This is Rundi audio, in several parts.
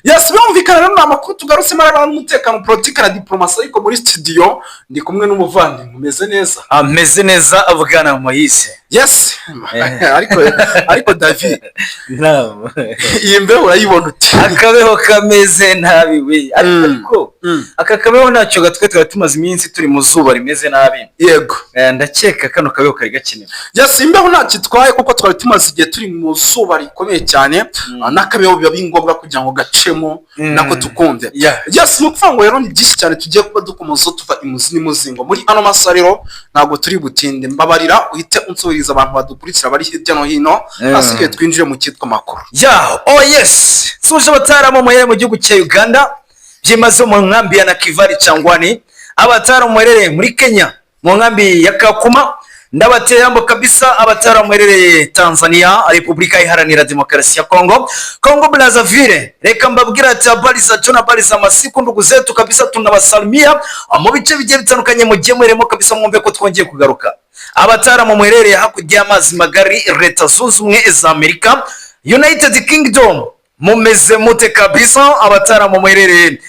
Yes, birumvikana rero, ni amakuru tugarutsemo arabana n'umutekano, politiki na diplomasi. Ariko muri studio ndi kumwe n'umuvandimwe umeze neza. Ameze neza, bwana Moyise. Yes, ariko David, Naam. iyi mbeho urayibona uti? Akabeho kameze nabi we, ariko ariko aka kabeho ntacyo gatwe, twari tumaze iminsi turi mu zuba rimeze nabi. Ndakeka kano kabeho kari gakenewe. Yes, imbeho ntacyo itwaye kuko twari tumaze igihe turi mu zuba rikomeye cyane. N'akabeho biba biri ngombwa kugira ngo gacemo nako tukumve. Yes, ni ukuvuga ngo rero ni byinshi cyane tugiye kuba dukomoza tuva imuzi n'imuzingo muri ano masaha. Rero ntabwo turi butinde, mbabarira uhite unsuhuriza abantu badukurikira bari hirya no hino, hasigaye twinjire mu cyitwa amakuru. Ya, oh yes, suje abataramu muherereye mu gihugu cya Uganda, byimaze mu nkambi ya Nakivale Kyangwali, abataramu muherereye muri Kenya mu nkambi ya Kakuma, ndabateramo kabisa. Abataramu muherereye Tanzania, Repubulika Iharanira Demokarasi ya Kongo, Congo Brazzaville, reka mbabwira ati habari za jona, habari za masiku, ndugu zetu kabisa, tunabasalimia mu bice bigiye bitandukanye mugiye muherereyemo kabisa, mwumve ko twongeye kugaruka. Abataramu muherereye hakurya y'amazi magari, Leta Zunze Ubumwe za Amerika, United Kingdom, mumeze mute kabisa? Abataramu muherereye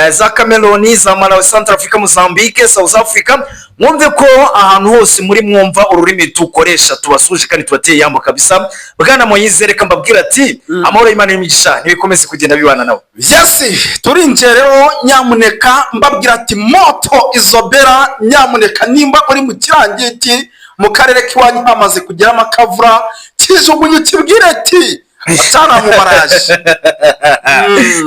za Cameroon, za Malawi, Central Africa, Mozambique, South Africa, mwumve ko ahantu hose muri mwumva ururimi tukoresha tubasuje kandi tubateye yambo kabisa. Bwana Moyize, reka mbabwira ati amahoro y'Imana n'imigisha ntibikomeze kugenda bibana nabo. Yes, turinjiye rero. Nyamuneka mbabwira ati moto izobera, nyamuneka nimba uri mu kirangiti mu karere k'iwanyu hamaze kugeramo akavura, kijugunye ukibwire ati ataramu baraje.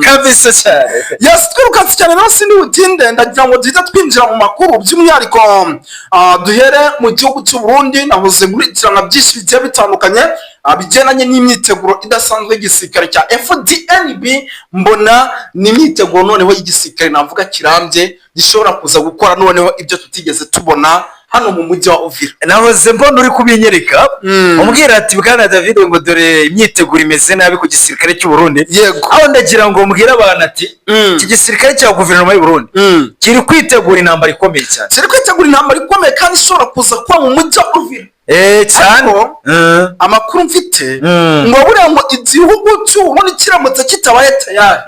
Kabisa cyane. Yes, twirukanse cyane rero, sindi butinde, ndagira ngo duhite twinjira mu makuru. By'umwihariko duhere mu gihugu cy'u Burundi. Nahoze nkurikirana byinshi bigiye bitandukanye bigendanye n'imyiteguro idasanzwe y'igisirikare cya FDNB. Mbona ni imyiteguro noneho y'igisirikare navuga kirambye, gishobora kuza gukora noneho ibyo tutigeze tubona hano mu mujyi wa Uvira. Nahoze mbona uri kubinyereka, umbwira ati bwana David, ngo dore imyiteguro imeze nabi ku gisirikare cy'u Burundi. Aho ndagira ngo mbwire abantu ati iki gisirikare cya guverinoma y'u Burundi kiri kwitegura intambara ikomeye cyane. Kiri kwitegura intambara ikomeye kandi ishobora kuza kuba mu mujyi wa Uvira. Cyane. Ariko amakuru mfite ngo buriya ngo igihugu cy'u Burundi kiramutse kitabaye tayari,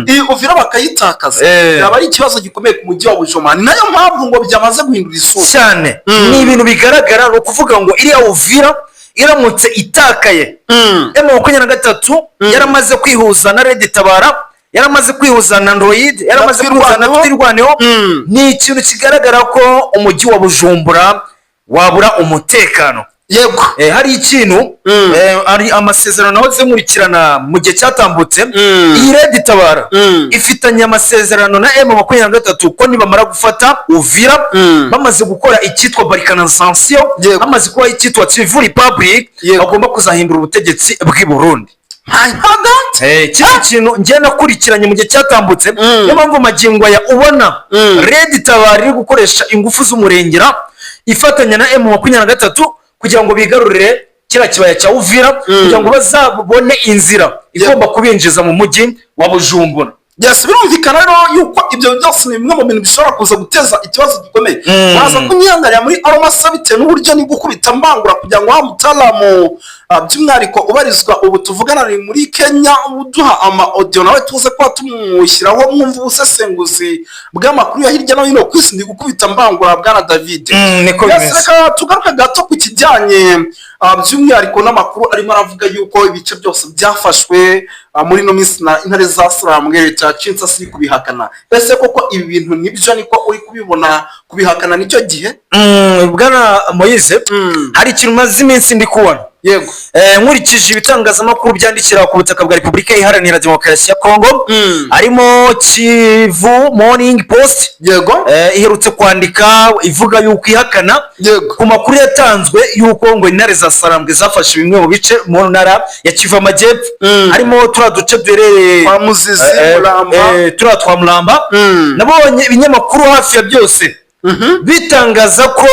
iyi Uvira bakayitakaza, byaba ari ikibazo gikomeye ku mujyi wa Bujumbura. Ni nayo mpamvu ngo byamaze guhindura isura. Cyane. Ni ibintu bigaragara, ni ukuvuga ngo iriya Uvira iramutse itakaye, M23 yaramaze kwihuza na Red Tabara, yaramaze kwihuza na Android, yaramaze kwihuza na Twirwaneho. Twirwaneho, ni ikintu kigaragara ko umujyi wa Bujumbura wabura umutekano. Hari ikintu, hari amasezerano nahoze nkurikirana mu gihe cyatambutse. Iyi Red Tabara ifitanye amasezerano na M23 ko nibamara gufata Uvira, bamaze gukora icyitwa balkanisation, bamaze kuba icyitwa Kivu Republic, bagomba kuzahindura ubutegetsi bw'i Burundi. Kino kintu njye nakurikiranye mu gihe cyatambutse, niyo mpamvu magingo aya ubona Red Tabara iri gukoresha ingufu z'umurengera ifatanya na M23 kugira ngo bigarurire kiriya kibaya cya Uvira, kugira ngo bazabone inzira igomba kubinjiza mu mujyi wa Bujumbura. Yes, birumvikana rero yuko ibyo byose ni bimwe mu bintu bishobora kuza guteza ikibazo gikomeye. Waza kunyihanganira muri aromasa bitewe n'uburyo ni gukubita mbangura kugira ngo wa mutaramu, by'umwihariko ubarizwa ubu tuvugana ari muri Kenya, uduha ama audio, nawe tuze kuba tumushyiraho mwumva ubusesenguzi bw'amakuru ya hirya no hino ku isi. Ndi gukubita mbangura, bwana David. Niko Yes, bimeze. reka tugaruke gato ku kijyanye by'umwihariko n'amakuru arimo aravuga yuko ibice byose byafashwe muri ino minsi na intare za Sarambwe. Leta ya Kinshasa iri kubihakana. Ese koko ibi bintu nibyo, niko uri kubibona? Kubihakana nicyo gihe? Bwana Moyize, hari ikintu maze iminsi ndi kubona. Nkurikije ibitangazamakuru byandikira ku butaka bwa Repubulika Iharanira Demokarasi ya Kongo, harimo Kivu Morning Post, iherutse kwandika ivuga yuko ihakana ku makuru yatanzwe yuko ngo intare za Sarambwe zafashe bimwe mu bice mu ntara ya Kivu Amajyepfo, harimo turiya duce duherereye kwa Muzizi, Muramba. Turiya twa Muramba. Nabonye ibinyamakuru hafi ya byose bitangaza ko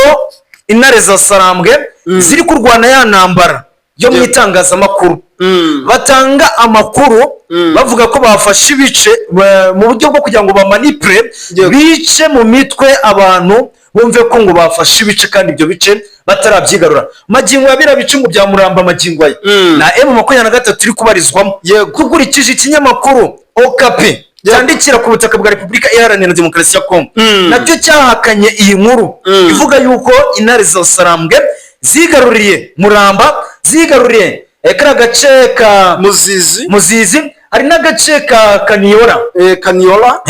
intare za Sarambwe ziri kurwana ya ntambara yo mu itangazamakuru, batanga amakuru bavuga ko bafashe ibice mu buryo bwo kugira ngo bamanipure, bice mu mitwe abantu bumve ko ngo bafashe ibice kandi ibyo bice batarabyigarura. Magingo ya biriya bice ngo bya Muramba, magingo aya na M23 iri kubarizwamo. Dukurikije ikinyamakuru Okapi cyandikira ku butaka bwa Repubulika Iharanira Demokarasi ya Kongo nacyo cyahakanye iyi nkuru ivuga yuko intare za Sarambwe zigaruriye Muramba, zigaruriye kariya gace ka Muzizi. Muzizi, hari n'agace ka Kaniyora. Kaniola.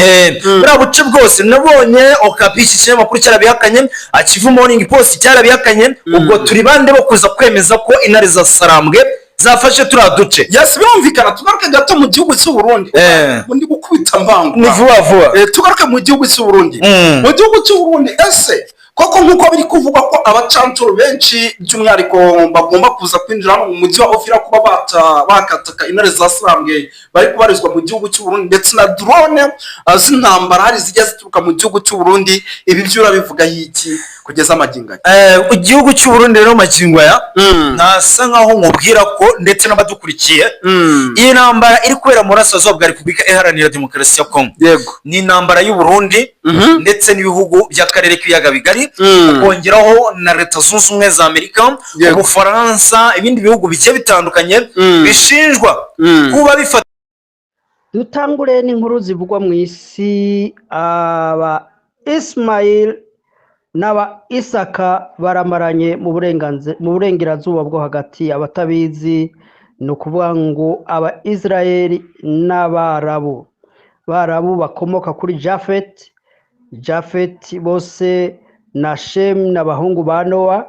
Buriya buce bwose nabonye Okapi, iki kinyamakuru cyarabihakanye, Kivu Morning Post cyarabihakanye. Ubwo turi bande bo kuza kwemeza ko intare za Sarambwe zafashe turiya duce? Yes, birumvikana. Tugaruke gato mu gihugu cy'u Burundi. Ndi gukubita mvangu. Ni vuba vuba. Tugaruke mu gihugu cy'u Burundi. Mu gihugu cy'u Burundi, ese koko nk'uko biri kuvugwa ko abacancuro benshi by'umwihariko bagomba kuza kwinjira hano mu mujyi wa Uvira, kuba bata bakataka intare za Sarambwe bari kubarizwa mu gihugu cy'u Burundi, ndetse na drone z'intambara hari zijya zituruka mu gihugu cy'u Burundi, ibi byo urabivuga iki kugeza amagingo aya? Igihugu cy'u Burundi rero magingo aya ntasa nkaho nkubwira ko ndetse n'abadukurikiye, iyi ntambara iri kubera mu burasirazuba bwa Repubulika Iharanira Demokarasi ya Kongo ni intambara y'u Burundi ndetse n'ibihugu by'akarere k'ibiyaga bigari, ukongeraho na Leta Zunze Ubumwe za Amerika, Ubufaransa, ibindi bihugu bigiye bitandukanye bishinjwa kuba bifata Dutangure n'inkuru zivugwa mu isi. Aba Ismail n'aba Isaka baramaranye mu burengerazuba bwo hagati. Abatabizi, ni ukuvuga ngo aba Israel n'Abarabu, Barabu bakomoka kuri Jafet. Jafet bose na Shem n'abahungu ba Nowa.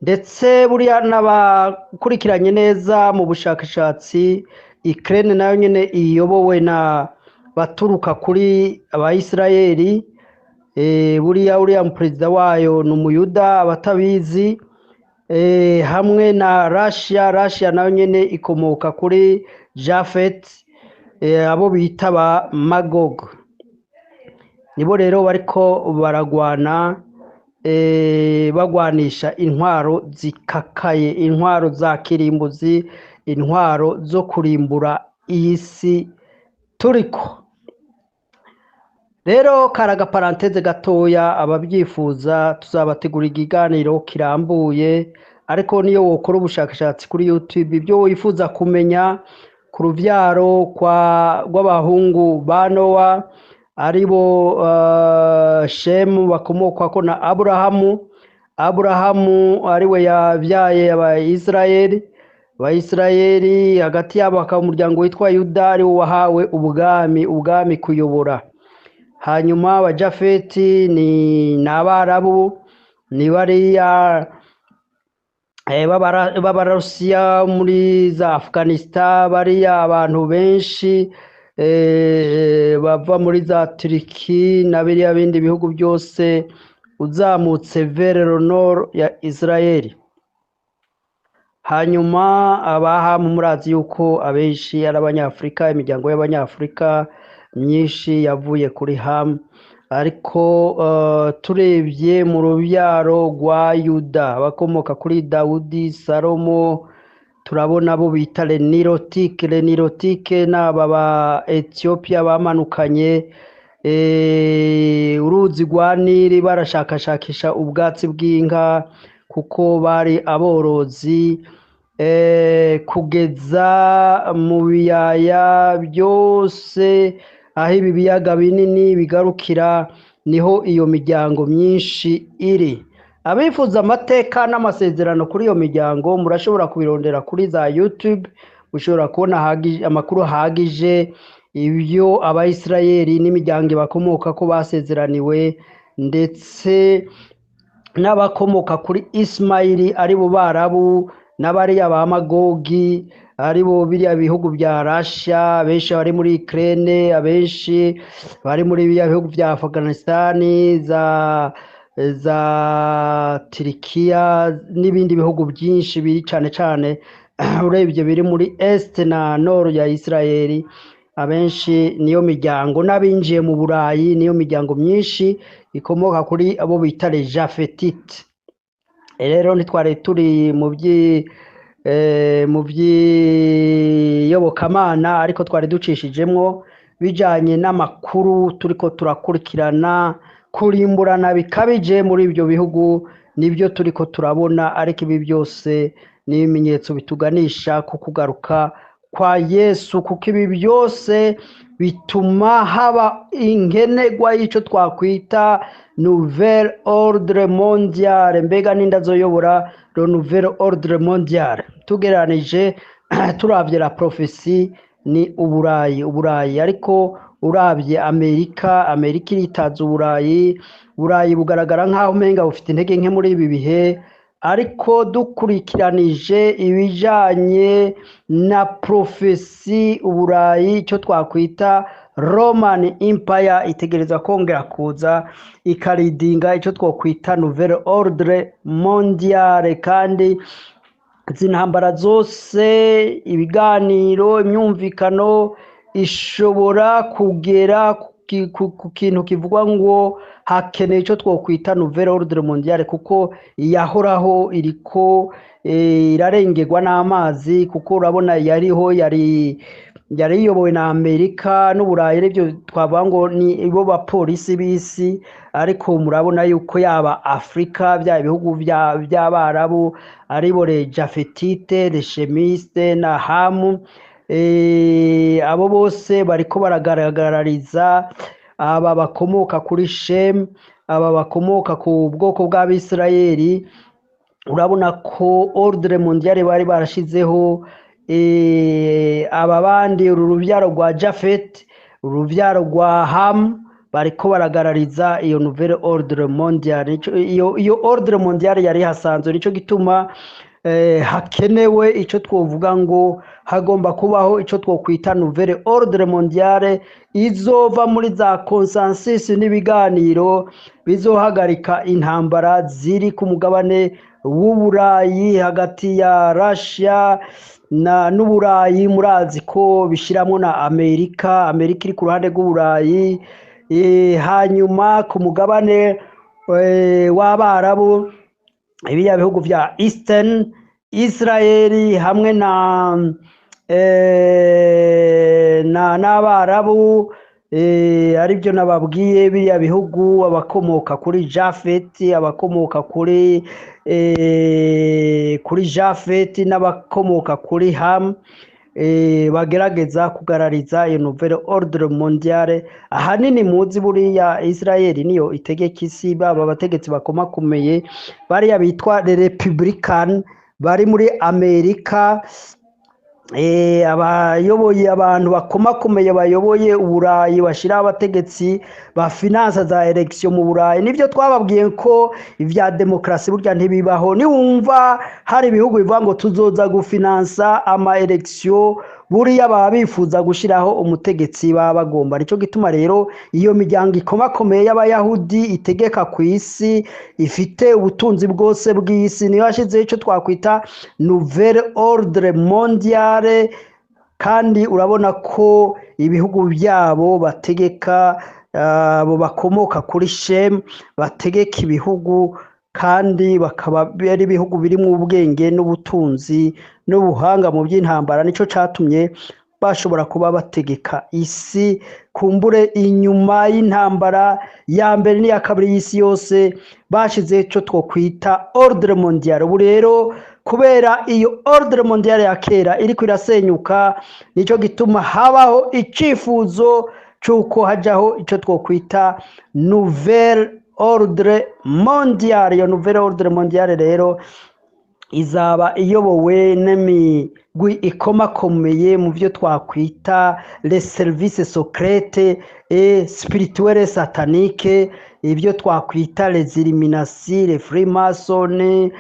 Ndetse buriya n'abakurikiranye neza mu bushakashatsi, Ukraine nayo nyine iyobowe na baturuka kuri Abayisirayeli. Buriya uriya perezida wayo ni Umuyuda, abatabizi. Hamwe na Russia. Russia nayo nyine ikomoka kuri Jafet. Abo bita ba Magog nibo rero bariko baragwana, bagwanisha intwaro zikakaye, intwaro za kirimbuzi, intwaro zo kurimbura iyi si turiko. Rero kari agaparenthèse gatoya. Ababyifuza tuzabategura ikiganiro kirambuye, ariko niyo wokora ubushakashatsi kuri YouTube, ibyo wifuza kumenya ku rubyaro rw'abahungu ba Nowa, aribo Shemu, bakomokwako na Aburahamu. Aburahamu ariwe yabyaye Abayisirayeli. Abayisirayeli hagati yabo hakaba umuryango witwa Yuda, ariwo wahawe ubwami kuyobora. Hanyuma Abajafeti ni Abarabu, ni bariya b'Abarusiya muri za Afghanistan, bariya abantu benshi bava muri za Turiki na biriya bindi bihugu byose uzamutse vers le nord ya Israel. Hanyuma Abahamu, murazi yuko abenshi ari Abanyafurika, imiryango y'Abanyafurika myinshi yavuye kuri Hamu. Ariko turebye mu rubyaro rwa Yuda bakomoka kuri Dawudi, Salomo, turabona abo bita les Nilotiques. Les Nilotiques ni aba ba Etiyopiya bamanukanye uruzi rwa Nili, barashakashakisha ubwatsi bw'inka kuko bari aborozi, kugeza mu biyaya byose aho ibi biyaga binini bigarukira, niho iyo miryango myinshi iri. Abifuza amateka n'amasezerano kuri iyo miryango murashobora kubirondera kuri za YouTube, mushobora kubona amakuru ahagije ibyo Abayisirayeli n'imiryango bakomoka ko basezeraniwe, ndetse n'abakomoka kuri Ismayili, aribo Barabu, n'abariya ba Magogi, aribo biriya bihugu bya Russia, abenshi bari muri Ukraine, abenshi bari muri biriya bihugu bya Afghanistan, za Turikiya n'ibindi bihugu byinshi biri cane cane urebye biri muri est na nord ya Israeli. Abenshi niyo miryango, n'abinjiye mu Burayi niyo miryango myinshi ikomoka kuri abo bita les Japhétites. Rero ntitwari turi mu by'iyobokamana, ariko twari ducishijemwo bijanye n'amakuru turiko turakurikirana. Kurimburana bikabije muri ibyo bihugu nibyo turiko turabona, ariko ibi byose ni ibimenyetso bituganisha ku kugaruka. kwa Yesu, kuko ibi byose bituma haba inkenegwa y'icyo twakwita nouvelle ordre mondiale. Mbega ninde azoyobora le nouvel ordre mondial? Tugereranije, turavye la prophétie, ni Uburayi, Uburayi. Ariko uravye Amerika, Amerika iritaza Uburayi. Uburayi bugaragara nk'aho umenga bufite intege nke muri ibi bihe, ariko dukurikiranije ibijanye na prophétie, Uburayi, icyo twakwita Roman Empire, itegereza kongera kuza ikaridinga icyo twakwita nouvelle ordre mondiale. Kandi izi ntambara zose, ibiganiro, imyumvikano ishobora kugera ku kintu kivugwa ngo hakeneye icyo twokwita nouvelle ordre mondiale, kuko iyahoraho iriko irarengerwa n'amazi, kuko urabona yariho yari iyobowe na Amerika n'Uburayi, aribyo twavuga ngo ni bo bapolisi b'isi. Ariko murabona yuko yaba Afurika, bya bihugu by'Abarabu, aribo les Japhétites, les Sémites na Hamu, abo bose bariko baragaragariza aba bakomoka kuri Shemu, aba bakomoka ku bwoko bw'Abisirayeli. Urabona ko ordre mondiale bari barashizeho, aba bandi, uru rubyaro rwa Jafet, urubyaro rwa Hamu, bariko baragarariza iyo nouvelle ordre mondiale. Iyo ordre mondiale yari hasanzwe. Nico gituma hakenewe ico twovuga ngo hagomba kubaho ico twokwita nouvelle ordre mondiale izova muri za consensus n'ibiganiro bizohagarika intambara ziri ku mugabane w'Uburayi hagati ya Russia na n'Uburayi. Murazi ko bishiramwo na Amerika, Amerika iri ku ruhande rw'Uburayi. Hanyuma ku mugabane w'Abarabu, ibiriya bihugu vya Eastern, Israeli hamwe na n'Abarabu, aribyo nababwiye, biriya bihugu, abakomoka kuri Jafet, abakomoka kuri Jafet n'abakomoka kuri Ham, bagerageza kugarariza iyo nouvelle ordre mondiale. Ahanini muzi buriya Israel niyo itegeka isi, baba abategetsi bakomakomeye bariya bitwa les Republican bari muri Amerika, abayoboye, abantu bakomakomeye bayoboye Uburayi, bashiraho abategetsi ba finance za élection mu Burayi. Nivyo twababwiye ko ivya demokarasi burya ntibibaho. Niwumva hari ibihugu bivuga ngo tuzoza gufinansa ama élection, buriya baba bifuza gushiraho umutegetsi baba bagomba. Nico gituma rero iyo miryango ikomakomeye y'Abayahudi itegeka ku isi, ifite ubutunzi bwose bw'isi, niyo yashizeho ico twakwita nouvelle ordre mondiale. Kandi urabona ko ibihugu byabo bategeka, abo bakomoka kuri Shem bategeka ibihugu, kandi bakaba ari ibihugu birimo ubwenge n'ubutunzi n'ubuhanga mu by'intambara. Nico catumye bashobora kuba bategeka isi. Kumbure inyuma y'intambara ya mbere n'iya kabiri y'isi yose bashize ico twokwita ordre mondial. Ubu rero kubera iyo ordre mondial ya kera iriko irasenyuka, nico gituma habaho icifuzo c'uko hajaho ico twokwita nouvelle ordre mondial. Iyo nouvelle ordre mondial rero izaba iyobowe n'imigwi ikomakomeye mu byo twakwita les services secrets et spirituels sataniques, ibyo twakwita les Illuminati, les Freemason,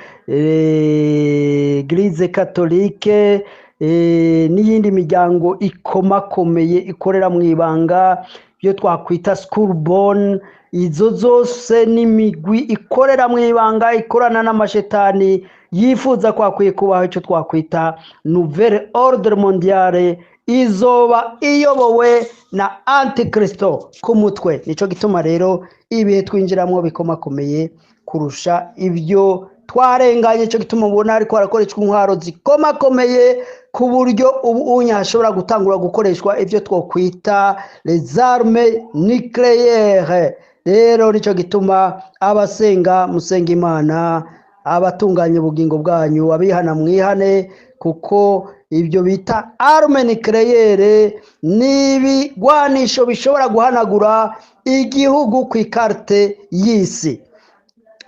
l'Église catholique, n'iyindi miryango ikomakomeye ikorera mu ibanga, ibyo twakwita Skull and Bones. Izo zose n'imigwi ikorera mu ibanga, ikorana n'amashetani, yifuza kwakwiye kubaho icyo twakwita nouvelle ordre mondiale izoba iyobowe na Antikristo ku mutwe. Nico gituma rero ibihe twinjiramo bikomakomeye kurusha ibyo twarenganye. Cyo gituma ubona ariko harakoreshwa intwaro zikomakomeye, ku buryo ubu unya hashobora gutangura gukoreshwa ibyo twokwita les armes nucléaires. Rero nicyo gituma abasenga musenga Imana, abatunganya ubugingo bwanyu, abihana mwihane. Kuko ibyo bita arme nucléaire ni ibigwanisho bishobora guhanagura igihugu ku ikarite y'isi.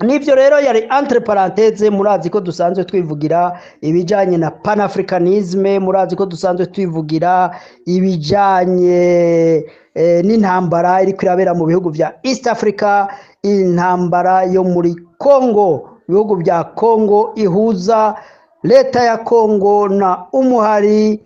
Nibyo rero, yari entre parenthèses. Murazi ko dusanzwe twivugira ibijanye na panafricanisme, murazi ko dusanzwe twivugira ibijanye n'intambara iriko irabera mu bihugu vya East Africa, intambara yo muri Congo, ibihugu bya Congo ihuza leta ya Congo na umuhari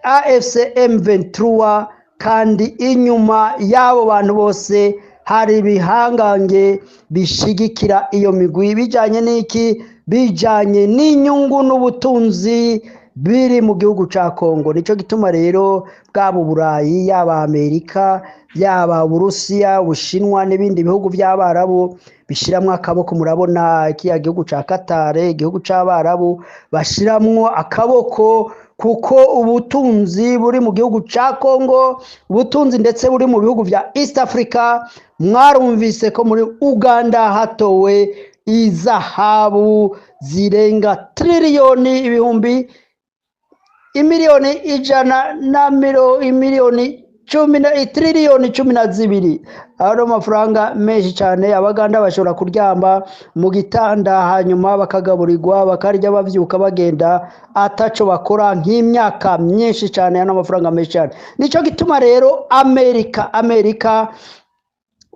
AFC M23. Kandi inyuma y'abo bantu bose hari ibihangange bishigikira iyo migwi. Bijanye n'iki? Bijanye n'inyungu n'ubutunzi biri mu gihugu ca Kongo. Nico gituma rero bwaba Uburayi, yaba Amerika, yaba Uburusiya, Ubushinwa n'ibindi bihugu by'Abarabu bishiramwo akaboko. Murabona kiriya gihugu ca Qatar, igihugu c'Abarabu, bashiramwo akaboko kuko ubutunzi buri mu gihugu ca Kongo, ubutunzi ndetse buri mu bihugu vya East Africa. Mwarumvise ko muri Uganda hatowe izahabu zirenga triliyoni ibihumbi imiliyoni ijana na imiliyoni cumi na triliyoni 12. Ari amafaranga menshi cyane. Abaganda bashobora kuryama mu gitanda, hanyuma bakagaburirwa, bakarya, bavyuka bagenda, ataco bakora nk'imyaka myinshi cyane. Ano amafaranga menshi cyane. Nico gituma rero Amerika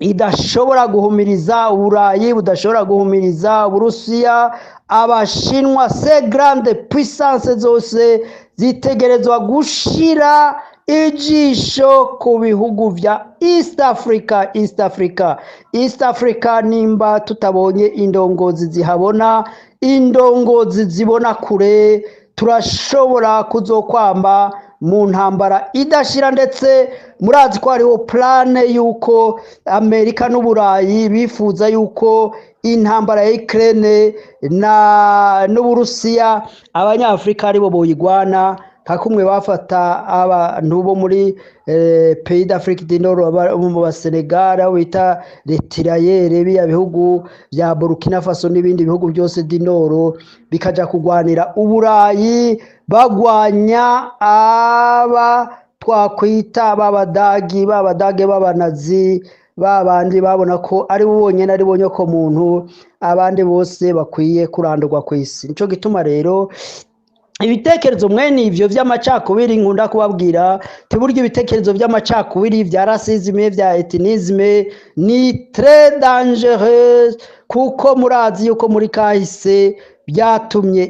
idashobora guhumiriza Uburayi, budashobora guhumiriza Uburusiya, Abashinwa. Ces grandes puissances zose zitegerezwa gushira ijisho ku bihugu vya East Africa, East Africa, East Africa. Nimba tutabonye indongozi zihabona, indongozi zibona kure, turashobora kuzokwamba mu ntambara idashira. Ndetse murazi ko hariho plan y'uko Amerika n'Uburayi bifuza yuko intambara ya Ukraine na n'Uburusiya Abanyafurika aribo boyigwana, nka kumwe bafata abantu bo muri pays d'Afrique du Nord, mu Basenegal, aho bita les tirailleurs, biya bihugu bya Burkina Faso n'ibindi bihugu byose du Nord, bikaja kugwanira Uburayi, bagwanya aba twakwita b'Abadagi, b'Abadage b'Abanazi, babandi babona ko ari bo bonyene, ari bo nyoko muntu, abandi bose bakwiye kurandurwa ku isi. Nico gituma rero ibitekerezo mwene ivyo vy'amacakubiri nkunda kubabwira tiburyo ibitekerezo vy'amacakubiri, vya racisme, vya ethnisme ni très dangereux, kuko murazi yuko muri kahise byatumye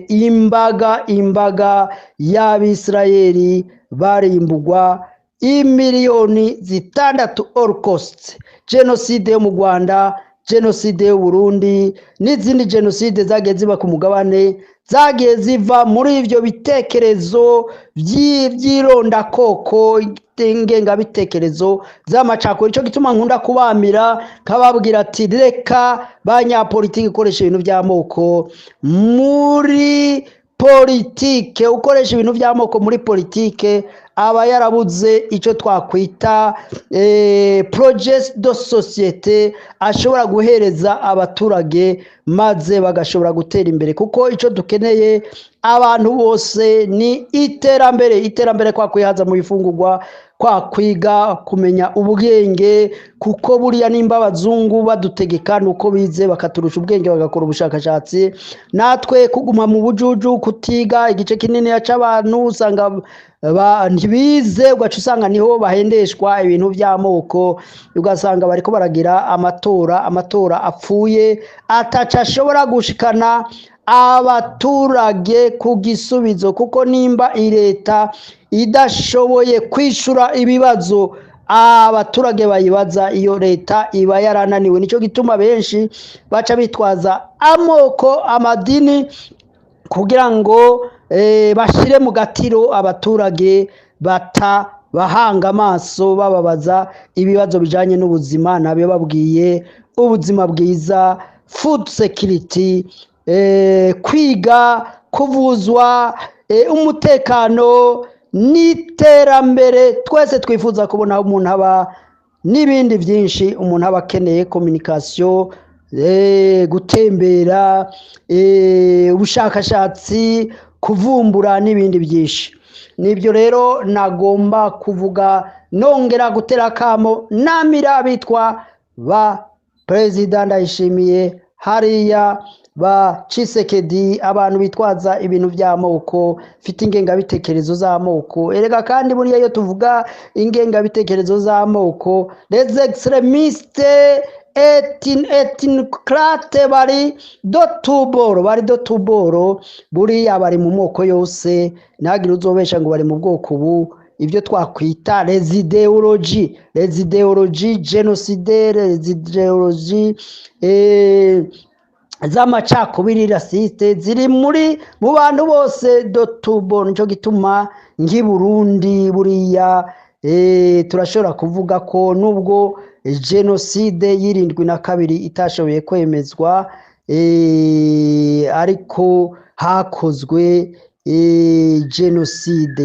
imbaga y'Abisirayeli barimbugwa, imiliyoni 6, holocauste, jenoside yo mu Rwanda, jenoside y'u Burundi n'izindi jenoside zagiye ziba ku mugabane, zagiye ziva muri ivyo bitekerezo vy'irondakoko, ingengabitekerezo z'amacakubiri. Ico gituma nkunda kubamira, nkababwira ati: "Reka banyapolitiki ikoresha ibintu by'amoko muri politike." Ukoresha ibintu by'amoko muri politike aba yarabuze icyo twakwita projet de société ashobora guhereza abaturage, maze bagashobora gutera imbere, kuko icyo dukeneye abantu bose ni iterambere. Iterambere kwa kwihaza mu bifungurwa, kwa kwiga, kumenya ubwenge, kuko buriya nimba abazungu badutegeka nuko bize bakaturusha ubwenge, bagakora ubushakashatsi. Natwe kuguma mu bujuju, kutiga, igice kinini c'abantu usanga ntibize, ugaca usanga niho bahendeshwa ibintu by'amoko, ugasanga bariko baragira amatora apfuye, ataca ashobora gushikana abaturage ku gisubizo, kuko nimba leta idashoboye kwishura ibibazo abaturage bayibaza, iyo leta iba yarananiwe. Nicyo gituma benshi baca bitwaza amoko, amadini, kugira ngo bashire mu gatiro abaturage, bata bahanga amaso bababaza ibibazo bijanye n'ubuzima. Nabyo babwiye ubuzima bwiza, food security, kwiga, kuvuzwa, umutekano n'iterambere twese twifuza kubona aho umuntu aba, n'ibindi byinshi umuntu aba akeneye, communication. gutembera, ubushakashatsi, kuvumbura n'ibindi byinshi. Nibyo rero nagomba kuvuga, nongera gutera akamo namira bitwa ba Perezida Ndayishimiye hariya, ba Tshisekedi, abantu bitwaza ibintu by'amoko, mfite ingengabitekerezo z'amoko. Erega kandi buriya iyo tuvuga ingengabitekerezo z'amoko, les extrémistes ethnocrates bari de tous bords, bari de tous bords. Buriya bari mu moko yose, ntihagire uzobesha ngo bari mu bwoko ubu. Ibyo twakwita les idéologies génocidaires, les idéologies z'amacakubiri, racistes, ziri mu bantu bose de tous bords. Nicyo gituma nk'i Burundi buriya turashobora kuvuga ko nubwo jenoside y'72 itashoboye kwemezwa, ariko hakozwe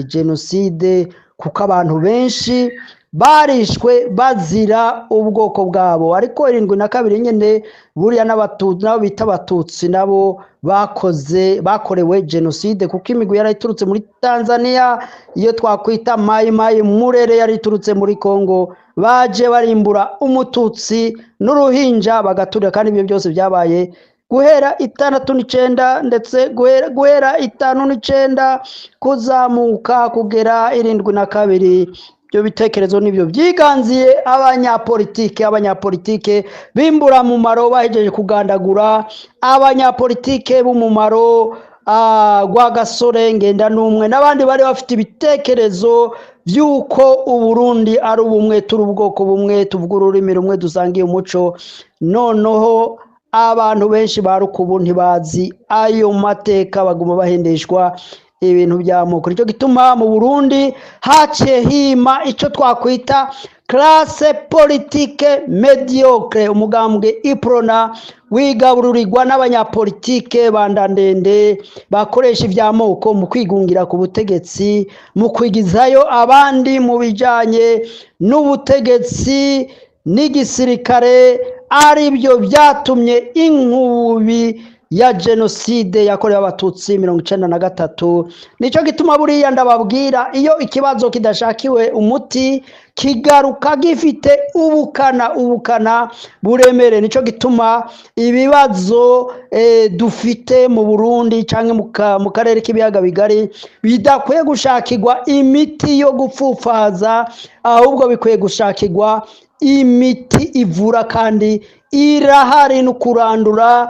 jenoside, kuko abantu benshi barishwe bazira ubwoko bwabo. Ariko 72 nyine buriya n'Abatutsi nabo bita Abatutsi nabo bakoze, bakorewe jenoside, kuko imigwi yari iturutse muri Tanzania, iyo twakwita Mayi Mayi Murere, yari iturutse muri Congo, baje barimbura Umututsi n'uruhinja bagaturira. Kandi ibyo byose byabaye guhera 69, ndetse guhera 59 kuzamuka kugera 72. Ibyo bitekerezo nibyo byiganziye abanyapolitike b'imburamumaro bahejeje kugandagura abanyapolitike b'umumaro, Rwagasore, Ngendanumwe n'abandi bari bafite ibitekerezo by'uko Uburundi ari ubumwe, turi ubwoko bumwe, tuvuga ururimi rumwe, dusangiye umuco. Noneho abantu benshi ba rukubu ntibazi ayo mateka, baguma bahendeshwa ibintu by'amoko. Nicyo gituma mu Burundi haciye hima icyo twakwita classe politique médiocre. Umugambwe Uprona wigabururirwa n'abanyapolitike bandandende bakoresha iby'amoko mu kwigungira ku butegetsi, mu kwigizayo abandi mu bijyanye n'ubutegetsi n'igisirikare, ari byo byatumye inkubi ya jenoside yakorewe Abatutsi 93. Nicyo gituma buriya ndababwira, iyo ikibazo kidashakiwe umuti kigaruka gifite ubukana buremere. Nicyo gituma ibibazo dufite mu Burundi cyangwa mu karere k'ibiyaga bigari bidakwiye gushakirwa imiti yo gupfupfaza, ahubwo bikwiye gushakirwa imiti ivura, kandi irahari, no kurandura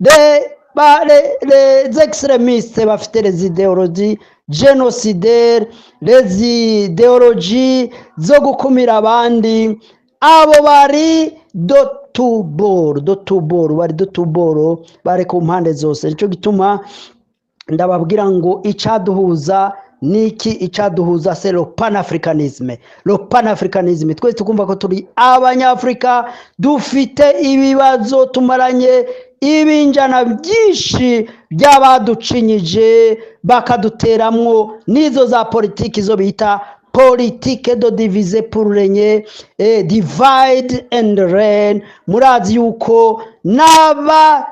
les extrémistes bafite les idéologies génocidaires, les idéologies zo gukumira abandi. Abo bari de tous bords, de tous bords, bari de tous bords, bari ku mpande zose. Nicyo gituma ndababwira ngo icyaduhuza niki? Icyaduhuza c'est le panafricanisme, le panafricanisme. Twese tukumva ko turi Abanyafurika, dufite ibibazo tumaranye ibinjana byinshi by'abaducinyije, bakaduteramwo n'izo za politiki zo bita politique de diviser pour régner, divide and reign. Murazi yuko n'abaje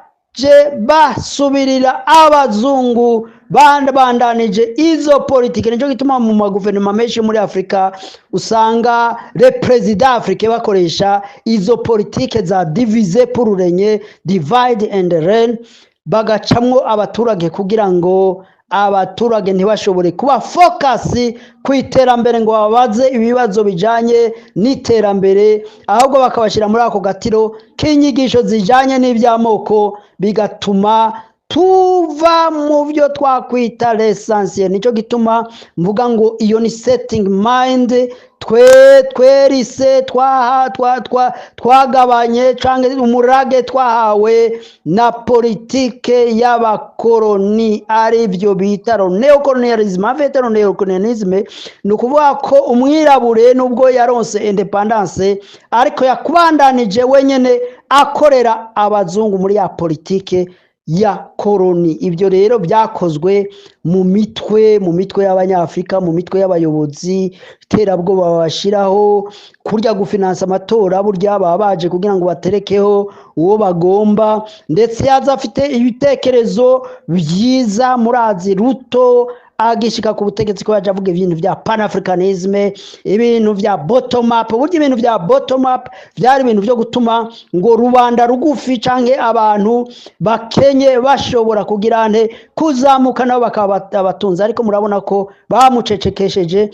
basubirira abazungu bandanije izo politike. Nicyo gituma mu maguverinoma menshi muri Afurika usanga les présidents africains bakoresha izo politike za diviser pour régner, divide and reign, bagacamwo abaturage kugira ngo abaturage ntibashobore kuba focus ku iterambere, ngo babaze ibibazo bijanye n'iterambere, ahubwo bakabashyira muri ako gatiro k'inyigisho zijanye n'iby'amoko, bigatuma tuva mu byo twakwita l'essentiel. Nicyo gituma mvuga ngo iyo ni setting mind twe twerise twaha twa twa twagabanye canke umurage twahawe na politike y'abakoroni, ari byo bita néocolonialisme. En fait, néocolonialisme ni ukuvuga ko umwirabure, nubwo yaronse indépendance, ariko yakubandanije wenyene akorera abazungu muri ya politike. Ya koroni. Ibyo rero byakozwe mu mitwe y'Abanyafurika, mu mitwe y'abayobozi. Iterabwoba babashyiraho, kurya gufinansa amatora, burya baba baje kugira ngo baterekeho uwo bagomba, ndetse yaza afite ibitekerezo byiza. Murazi Ruto agishika ku butegetsi ko yaje avuga ibintu bya panafricanisme, ibintu bya bottom up. Burya ibintu bya bottom up byari ibintu byo gutuma ngo rubanda rugufi canke abantu bakenye bashobora kugira nte kuzamuka, nabo bakaba abatunzi. Ariko murabona ko bamucecekesheje,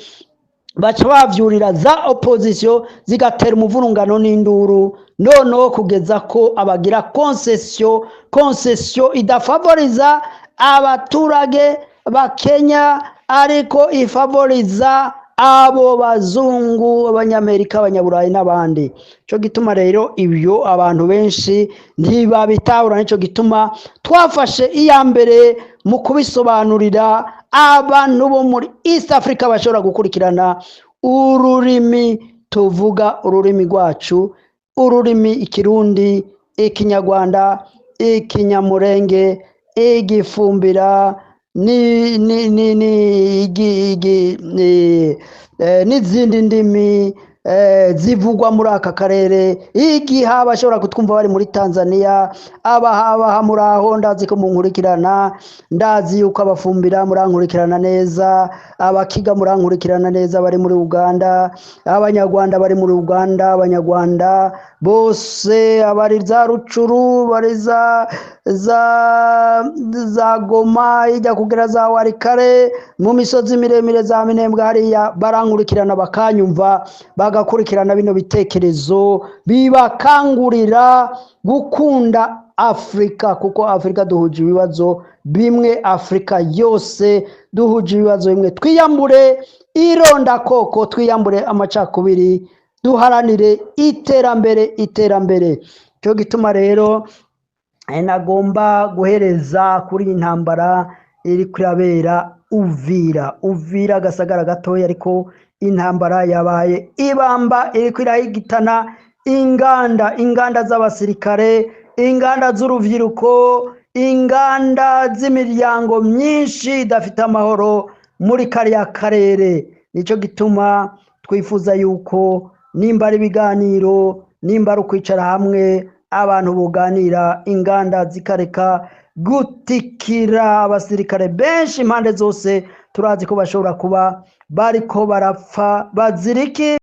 baca bavyurira za opposition, zigatera umuvurungano n'induru, noneho kugeza ko abagira concession, concession idafavoriza abaturage ba Kenya, ariko ifavoriza abo bazungu, Abanyamerika, Abanyaburayi n'abandi. Cyo gituma rero ibyo abantu benshi ntibabitahura. Nicyo gituma twafashe iya mbere mu kubisobanurira abantu bo muri East Africa bashobora gukurikirana ururimi tuvuga, ururimi rwacu, ururimi Ikirundi, Ikinyarwanda, Ikinyamurenge, Igifumbira ni ni ni ni igi, igi, ni, n'izindi ndimi zivugwa muri aka karere. Igihe abashobora kutwumva bari muri Tanzania, abahabaha muri aho, ndazi ko munkurikirana. Ndazi yuko Abafumbira murankurikirana neza, Abakiga murankurikirana neza, bari muri Uganda, Abanyarwanda bari muri Uganda, Abanyarwanda bose, abari za Rucuru, bari za Goma, ijya kugera za Warikare, mu misozi miremire za Minembwe hariya, barankurikirana, bakanyumva, bagakurikirana bino bitekerezo bibakangurira gukunda Afurika, kuko Afurika duhuje ibibazo bimwe. Afurika yose duhuje ibibazo bimwe. Twiyambure irondakoko, twiyambure amacakubiri, duharanire iterambere, iterambere. Cyo gituma rero nagomba guhereza kuri iyi ntambara iri kurabera Uvira. Uvira agasagara gatoya, ariko intambara yabaye ibamba, iriko irahigitana inganda, inganda z'abasirikare, inganda z'urubyiruko, inganda z'imiryango myinshi idafite amahoro muri kariya karere. Nicyo gituma twifuza yuko nimba ari ibiganiro, nimba ari ukwicara hamwe, abantu buganira, inganda zikareka gutikira, abasirikare benshi impande zose turazi ko bashobora kuba bariko barapfa baziriki.